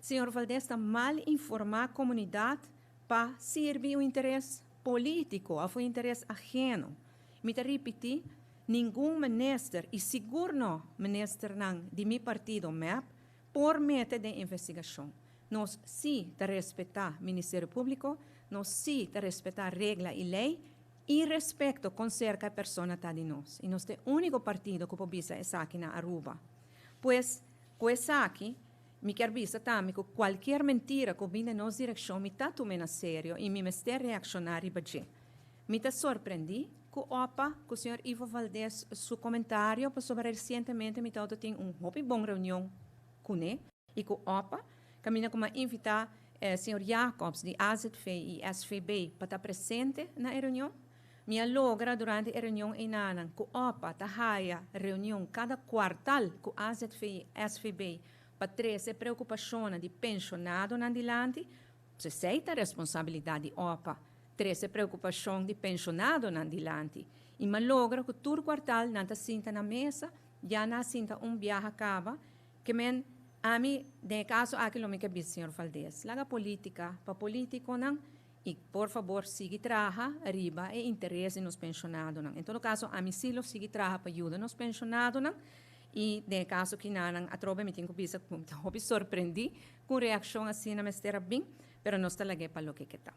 Señor Valdez ta mal informa comunidad pa sirbi un interes politico of un interes aheno. Mi ta ripiti, ningun minister y sigur no ministernan di mi partido MEP por mete den investigacion. Nos si ta respeta Ministerio Publico, nos si ta respeta regla y ley y respecto con cerca e persona ta di nos. Y nos ta e unico partido cu por bisa esaki na Aruba. Pues, cu esaki, mi kier bisa tambe cu cualkier mentira cu bin den nos direccion mi ta tum'e na serio y mi mester reacciona riba dje. Mi ta sorprendi cu opa cu señor Ivo Valdez su comentario pasobra recientemente mi tawata tin un hopi bon reunion cune y cu opa caminda cu mi a invita señor Jacobs di AZV y SVB pa ta presente na e reunion. Mi a logra durante e reunion einanan cu opa ta haya reunion cada cuartal cu AZV y SVB pa trece e preocupacionnan di pensionadonan dilanti. Esey ta responsabilidad di opa, trece preocupacion di pensionadonan dilanti. Y mi a logra cu tur cuartal nan ta sinta na mesa, ya nan a sinta un biaha caba. Ke men, ami den e caso aki lo mi ke bisa señor Valdez, laga politica pa politiconan y por fabor sigui traha riba e interes di nos pensionadonan. En todo caso ami si lo sigui traha pa yuda nos pensionadonan y den e caso kinanan atrobe mi tin cu bisa cu mi ta hopi sorprendi cu un reaccion asina mester a bin, pero nos ta lag'e pa loke ke ta.